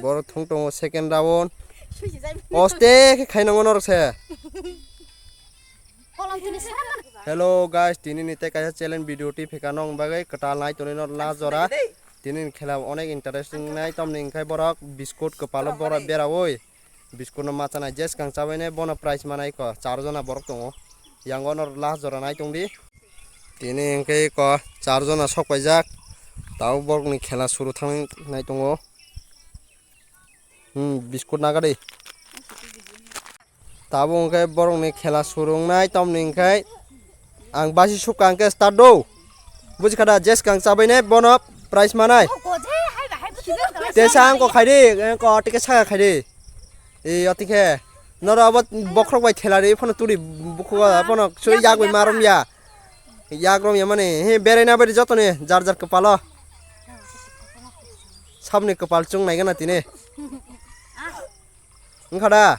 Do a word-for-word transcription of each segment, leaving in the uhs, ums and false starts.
Borok thung tongo second round. Oste khe khainango norok se. Hello guys, tini ni tei kaisa challenge video twi phika nong bagwi kwtal nai tonwi no last jora. Tini ni khela onek interesting nai, tamni hwnkhe borok biscuit kwpalo borok berawi. Biscuit no machanai je swkang chabainai bono prize manai ko char jona borok tongo. Yango no last jora nai tongdi. Tini hwnkhe ko char jona sok paijak. Tabuk borok ni khela suru thang nai tongo. Hmm, biscuit nagadi. Tabuk hwnkhe borok ni khela suru wngnai, tamni hwnkhe ang basi sukha hwnkhe start do. Buji kha da, je swkang chabainai bono prize manai. Tesa ang ko khaidi, ang ko tike saka khaidi. E, ati khe. Noro abo bokhorok bai thela ri phano turi bukhugo phano sui yagwi marom ya. Yagrom ya mani, he beraina beri jotoni jar jar kwpalo. Sabni kwpal chung naigana tini. Wngkha da?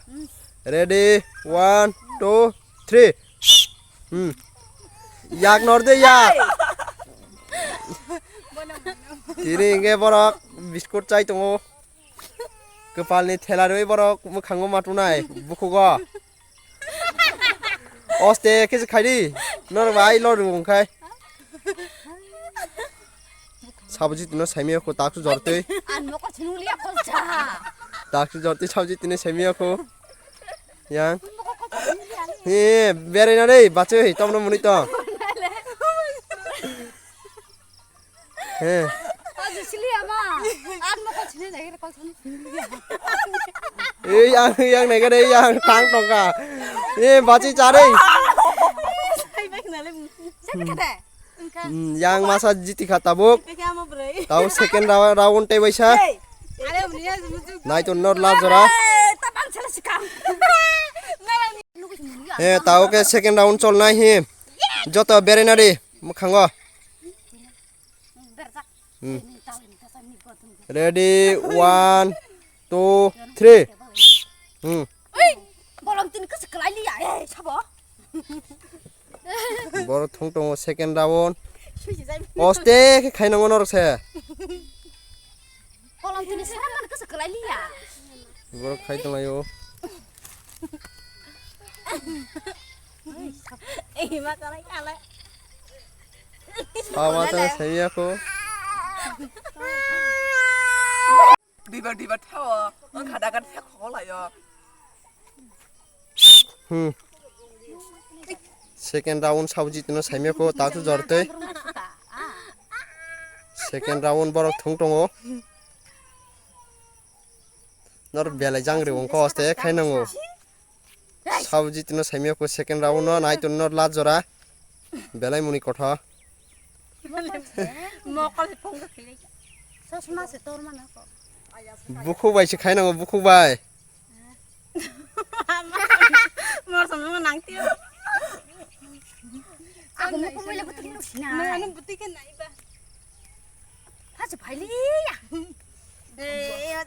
Ready, one, two, three. Hmm. Yak norde yak. Tini hwnkhe borok biscuit chai tongo. Kwpalni thela rwi borok mwkhango matunai bukhugo. Oste khe se khaidi. Nor bai lor wngkhai. Sabji tino saimia kho taksu jortwi. An moko chungliya kolcha. Taksu jortwi sabji tino saimia kho. Yang. He, beraina dei, bachwi, tomno muni tong. He. Aji sili ama. An moko chini dai kol chini. Ei, yang, yang nega dei, yang tang tongka. Eh, bachi chare. Sai bai nale. Sai kata. Hmm, yang masa jiti kha tabuk. Tabuk second round, round tei baisa. Nai ton nor last jora. He, tabuk ke second round chol nai he. Joto beraina dei, mukhango. Hmm. Ready, one, two, three. Hmm. Oi, bolong tin kasi kelai liya, eh, sabo. Borok thung tongo second round. Oste khe khainango norok se. Bolong tin sana kasi kelai liya. Borok khai tonglaio. Eh, ma kelai kale. Sawa ta saiya ko. Diba diba thawo, ang khada kan thek kholayo. Hmm. Second round sabji tino saimya ko taksu jortoi. Second round borok thung tongo. Nor belai jangri wngkho oste khainango. Sabji tino saimya ko second round no nai ton nor last jora. Belai muni kotha. Mokol se phone khe. Chosma se tor mana ko. Bukhuk bai se khainango, bukhuk bai. Mor samung nang tio. Ako mo ko mo le buti no sina. Nang ano buti ke nai ba. Ha se phai li ya. Eh, eh.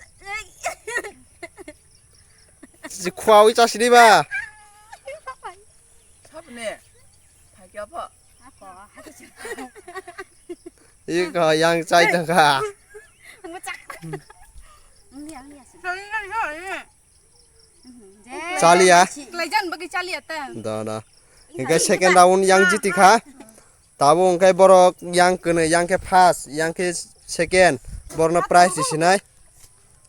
Si khwa wi chasi di ba. Sabne. Phai kya ba? Iko yang chai tangka. Muchak. Ang dia, ang dia. Sorry, sorry, sorry. Chaliya. Klaijan bagi chaliya ta. Da, da. Hingke second round yang jiti kha. Tabo hingke borok yang kene, yang ke first, yang ke second. Borno prize di sinai.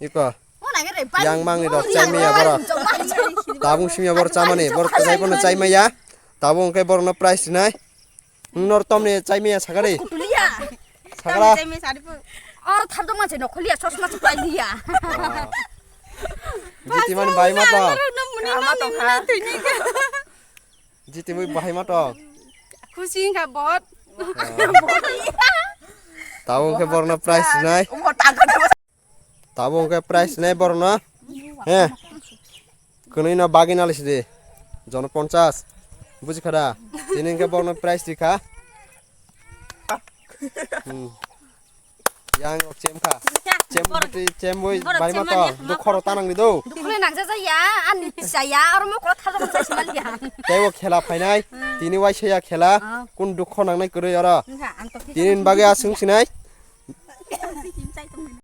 Iko. Yang mangni rok chai maya borok. Tabung simya borok chamani, borok kwchai bono chai maya. Tabo hingke borokno prize rinai. Nor tomni chai maya sakari. Kutuliya. Sakara. Chai maya sari pu. Or thar dong manse no khuliya, chosma se pai liya. Jiti mani bai ma tong. Jiti mui bai ma tong. Khusi ka bot. Tabo hingke borokno prize rinai. Tabo hingke prize nai borokno. He. Kwnwi no bagwi nalai sidi. Jono ponchas. Buji kha da? Tini hingke borokno prize ri kha. Hmm. Yang rok chem kha. Chem bwtwi, chem bwi bai ma to. Dukho rok ta nang di do. Dukho le nang ja ya, ani cha ya, oro mo kolo tha jok sa simal ya. Tei o khela phainai. Tini waisa ya khela. Kun dukho nangnai kwrwi oro. Tini ni bagwi aswng sinai.